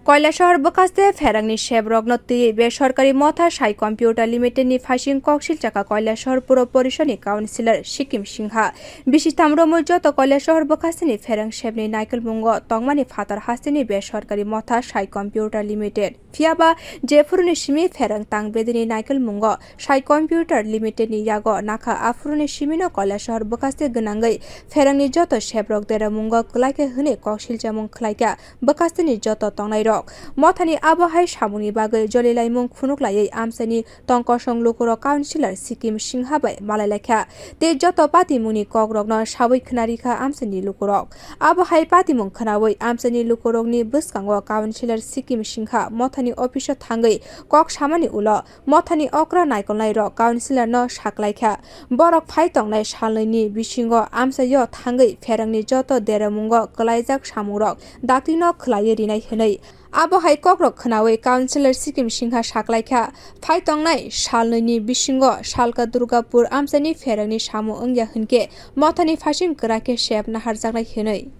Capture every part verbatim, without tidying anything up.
Koilasahar bwkhaste pherangni sebrokno twiwi besorkari Motha Sai Computer Limited ni phaising koksil chakha Koilasahar Puro Porishod ni Councillor Sikim Singha. Bisitam romwi joto Koilasahar bwkhasteni pherang sebni naikolmungo tongmani phatar hasteni besorkari Motha Sai Computer Limited. Phiyaba jephuruni simi pherang tang bedini naikolmungo Sai Computer Limited ni yago nakha, aphuruni simino Koilasahar bwkhaste gwnangwi pherangni joto sebrok deramungo kwlaikha hwnwi koksilchamung khlaikha bwkhasteni joto tongnairok. Mothani abo hai samungni bagwi jolilaimung phunuklaiwi amchaini tongkosong lukurok Councillor Sikim Singha bai malailaikha tei joto patimungni kokrokno sawi khwnarikha amchaini lukurok. Abo hai patimung khwnawi amchaini lukurokni bwskango Councillor Sikim Singha Mothani office-o thangwi kok samani ulo Mothani okra naikolnairok Councillor-no saklaikha, borok phai tongnai salnwini bisingo amchaio thangwi pherangni joto deramungo kwlaijak samungrok daktino khwlaiwi rinai hwnwi. Abo hai kokrok khwnawi Councillor Sikim Singha saklaikha, phai tongnai salnwini bisingo Salka Durgapur amchaini pherangni samung wngya hwnkhe Mothani phaising kwrak khe sep naharjaknai hwnwi.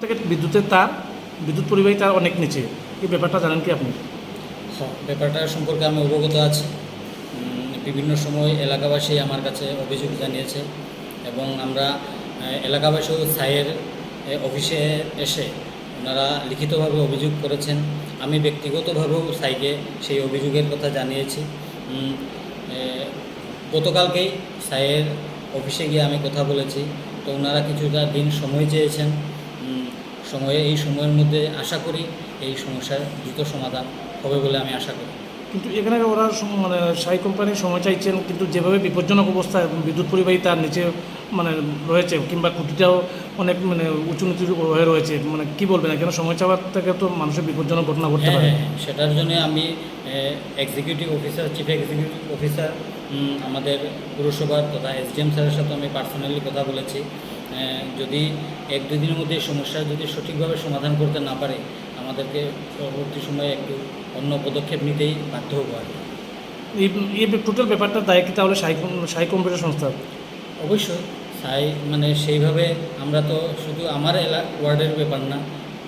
থেকে বিদ্যুতের তার, বিদ্যুৎ পরিবাহী তার অনেক নিচে। এই ব্যাপারটা জানেন কি আপনি? হ্যাঁ, ব্যাপারটা সম্পর্কে আমি অবগত আছি। উম, বিভিন্ন সময় এলাকাবাসী আমার কাছে অভিযোগ জানিয়েছে এবং আমরা, আহ, এলাকাবাসীও সাইয়ের, এ, অফিসে এসে ওনারা লিখিতভাবে অভিযোগ করেছেন। আমি ব্যক্তিগতভাবেও সাইকে সেই অভিযোগের কথা জানিয়েছি। উম, এ, গতকালকেই সাইয়ের অফিসে গিয়ে আমি কথা বলেছি। তো ওনারা কিছুটা দিন সময় চেয়েছেন। উম, সময়ে, এই সময়ের মধ্যে আশা করি এই সমস্যার দ্রুত সমাধান হবে বলে আমি আশা করি। কিন্তু এখানে ওরা সম- মানে সাই কোম্পানির সময় চাইছেন, কিন্তু যেভাবে বিপজ্জনক অবস্থা, বিদ্যুৎ পরিবাহী তার নিচে মানে রয়েছে, কিংবা খুঁটিটাও অনেক মানে উঁচু নিচু হয়ে রয়েছে, মানে কি বলবেন? এখানে সময় চাওয়ার থেকে তো মানুষের বিপজ্জনক ঘটনা ঘটতে হ্যাঁ, পারে। হ্যাঁ, সেটার জন্য আমি executive officer, chief executive officer, um, আমাদের পুরসভার তথা এসডিএম স্যারের সাথে আমি পার্সোনালি কথা বলেছি। আহ, যদি এক দুই দিনের মধ্যে এই সমস্যা যদি সঠিকভাবে সমাধান করতে না পারে, আমাদেরকে পরবর্তী সময়ে একটু অন্য পদক্ষেপ নিতেই বাধ্য হবো আর কি। এই এই টোটাল ব্যাপারটা দায় কি তাহলে সাই কোম- সাই কোম্পানির সংস্থা? অবশ্যই সাই, মানে, সেইভাবে আমরা তো শুধু আমার এলাকা ওয়ার্ডের ব্যাপার না,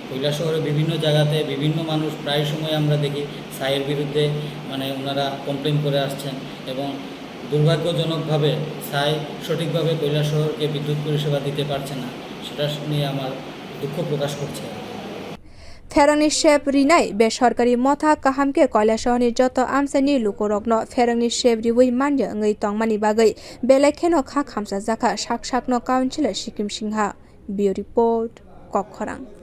কৈলাসহরে বিভিন্ন জায়গাতে বিভিন্ন মানুষ প্রায় সময় আমরা দেখি সাইয়ের বিরুদ্ধে, মানে, ওনারা কমপ্লেন করে আসছেন এবং দুর্ভাগ্যজনকভাবে সাই সঠিকভাবে কৈলাসহরকে বিদ্যুৎ পরিষেবা দিতে পারছে না, সেটা নিয়ে আমার দুঃখ প্রকাশ করছে। Pherangni sep rinai besorkari Motha kaham khe Koilasahar ni joto amchaini lukurokno pherangni sep riwi manya wngwi tongmani bagwi belai kheno kha khamchajakha sak sakno Councillor Sikim Singha. Bureau Report, Kokkhorang.